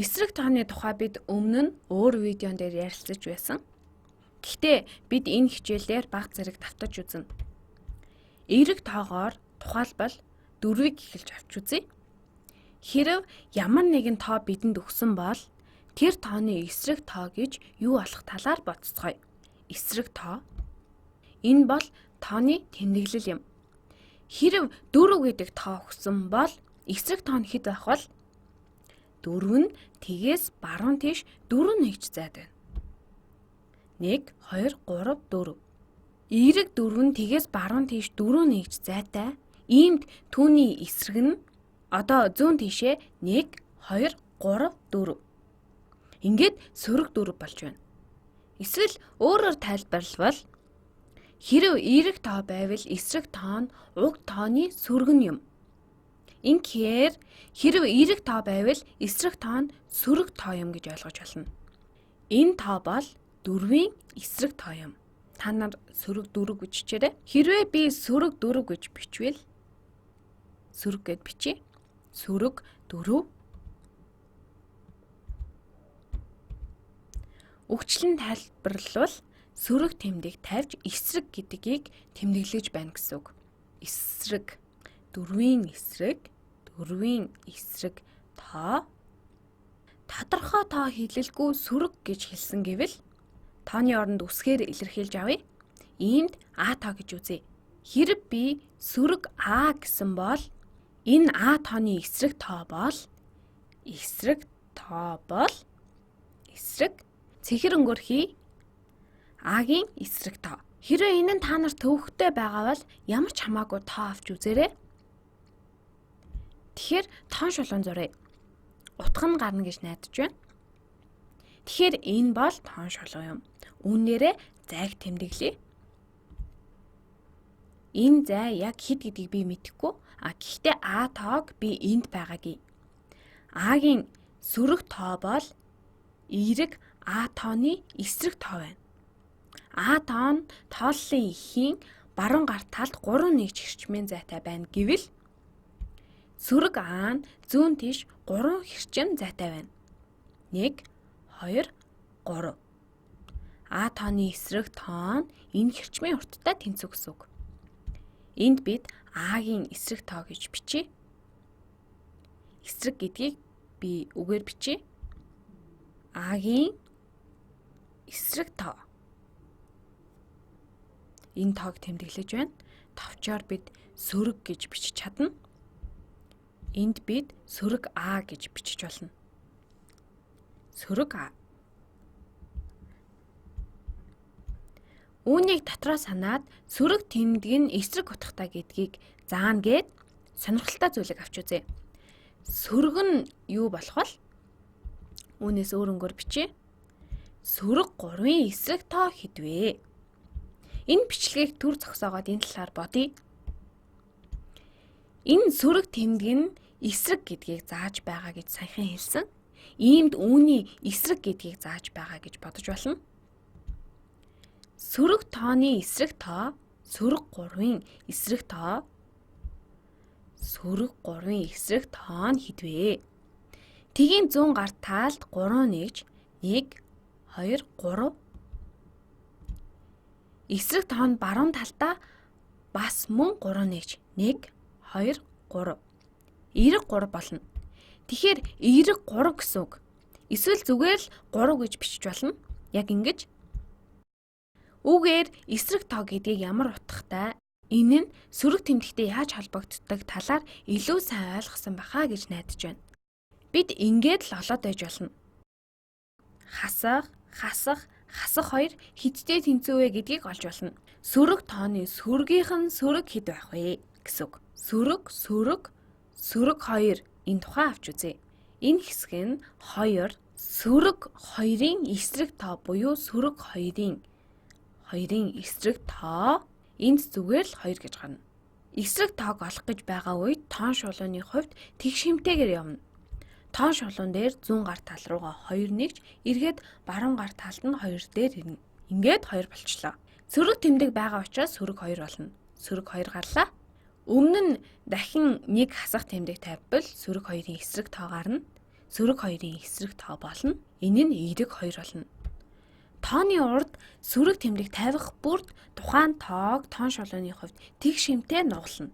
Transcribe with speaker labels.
Speaker 1: Эсрэг тооны тухай бид өмнө нь өөр видеон дээр ярилцаж байсан. Гэхдээ бид энэ хичээлээр бага зэрэг давтаж үзнэ. Эерэг тоогоор тухайлбал 4-ийг эхэлж авч үзье. Хэрэв ямар нэгэн тоо бидэнд өгсөн бол тэр тооны эсрэг тоо гэж юу болох талаар бодцгоё. Эсрэг тоо. Энэ бол тооны тэмдэглэл юм. Хэрэв 4 гэдэг тоо өгсөн бол эсрэг тоо нь хэд байх вэ? 4 нь тэгээс баруун тийш 4 нэгж зайд байна. 1 2 3 4. Эерэг 4 нь тэгээс баруун тийш 4 нэгж зайтай. Иймд түүний эсрэг нь одоо зүүн тийшээ 1 2 3 4. Ингээд сөрөг 4 болж байна. Эсвэл өөрөөр тайлбарлавал хэрэв эерэг тоо байвал эсрэг тоо нь уг тооны сөрөг нь юм. Инхээр хэрэв эерэг тоо байвал эсрэг тоо нь сөрөг тоо юм гэж ойлгож байна. Энэ тоо бол 4-ийн эсрэг тоо юм. Та нар сөрөг 4 гэж бичээрэй. Хэрвээ би сөрөг 4 гэж бичвэл сөрөг гэд бичье. Сөрөг 4. Өгчлэн тайлбарлавал сөрөг тэмдэг тавьж эсрэг гэдгийг тэмдэглэж байна гэсэн үг. Эсрэг. 4-ийн эсрэг, 4-ийн эсрэг тоо. Тодорхой тоо хэлэлгүй сөрөг гэж хэлсэн гэвэл тооны оронд үсгээр илэрхийлж авъя. Иймд А тоо гэж үзье. Хэрэг би сөрөг А гэсэн бол энэ А тооны эсрэг тоо бол эсрэг тоо бол эсрэг цэхэр өнгөөр хий. А-гийн эсрэг тоо. Хэрвээ энэ нь та нар төвөгтэй байгаа бол ямар ч хамаагүй тоо авч үзээрэй. Тэгэхээр тоон шулуун зуръя. Утга нь гарна гэж найдаж байна. Тэгэхээр энэ бол тоон шулуун юм. Үүнээрээ зайг тэмдэглэе. Энэ зай яг хэд гэдгийг би мэдэхгүй. А гэхдээ А тоог би энд байгаагүй. А-гийн сөрөг тоо бол эерэг А тооны эсрэг тоо байна. А тоо нь тооллын эхийн баруун гар талд 3 нэгж хэрчмийн зайтай байна гэвэл сөрөг А нь зүүн тийш 3 хэрчим зайтай байна. 1 2 3. А тооны эсрэг тоо нь энэ хэрчмийн урттай тэнцүү гэсэн үг. Энд бид А-гийн эсрэг тоо гэж бичье. Эсрэг гэдгийг би үгээр бичье. А-гийн эсрэг тоо. Энэ тоог тэмдэглэж байна. Товчоор бид сөрөг гэж бичиж чадна. Энд бид сөрөг А гэж бичиж болно. Сөрөг А. Үүнийг дотроо санаад сөрөг тэмдэг нь эсрэг утгатай гэдгийг заана гээд сонирхолтой зүйлийг авч үзье. Сөрөг нь юу болох вэ? Үүнээс өөр өнгөөр бичье. Сөрөг 3-ын эсрэг тоо хэд вэ? Энэ бичлэгийг төр зогсоогоод энэ талаар бодъё. Энэ сөрөг тэмдэг нь эсрэг гэдгийг зааж байгаа гэж саяхан хэлсэн. Иймд үүний эсрэг гэдгийг зааж байгаа гэж бодож болно. Сөрөг тооны эсрэг тоо, сөрөг 3-ын эсрэг тоо, сөрөг 3-ын эсрэг тоо нь хэд вэ? Тгийн зүүн гар талд 3 нэгж 1 2 3. Эсрэг тоо нь баруун талдаа бас мөн 3 нэгж 1 2 3. Эерэг 3 болно. Тэгэхээр эерэг 3 гэсэн үг. Эсвэл зүгээр л 3 гэж бичиж болно. Яг ингэж. Үүгээр эсрэг тоо гэдгийг ямар утгатай, энэ нь сөрөг тэмдэгтэй яаж холбогддог талаар илүү сайн ойлгосон байхаа гэж найдаж байна. Бид ингээд л олоод байж болно. Хасах, хасах, хасах хоёр хэдтэй тэнцүү вэ гэдгийг олж болно. Сөрөг тооны сөргийнх нь сөрөг хэд байх вэ гэсэн үг. Сөрөг, сөрөг, сөрөг 2 энэ тухай авч үзье. Энэ хэсэг нь 2 сөрөг 2-ын эсрэг тоо буюу сөрөг 2-ын эсрэг тоо энд зүгээр л 2 гэж гарна. Эсрэг тоог олох гэж байгаа үед тоон шулууны хувьд тэгш хэмтээгээр явна. Тоон шулуун дээр зүүн гар тал руугаа 2 нэгж эргээд баруун гар талд нь 2 дээр ирнэ. Ингээд 2 болчлоо. Сөрөг тэмдэг байгаа учраас сөрөг 2 болно. Сөрөг 2 гарлаа. Өмнө нь дахин нэг хасах тэмдэг тавьбал сөрөг 2-ын эсрэг тоо гарна. сөрөг 2-ын эсрэг тоо болно. Энэ нь эерэг 2 болно. Тооны урд сөрөг тэмдэг тавих бүрд тухайн тоог тоон шулууны хувьд тэгш хэмтэй нугална.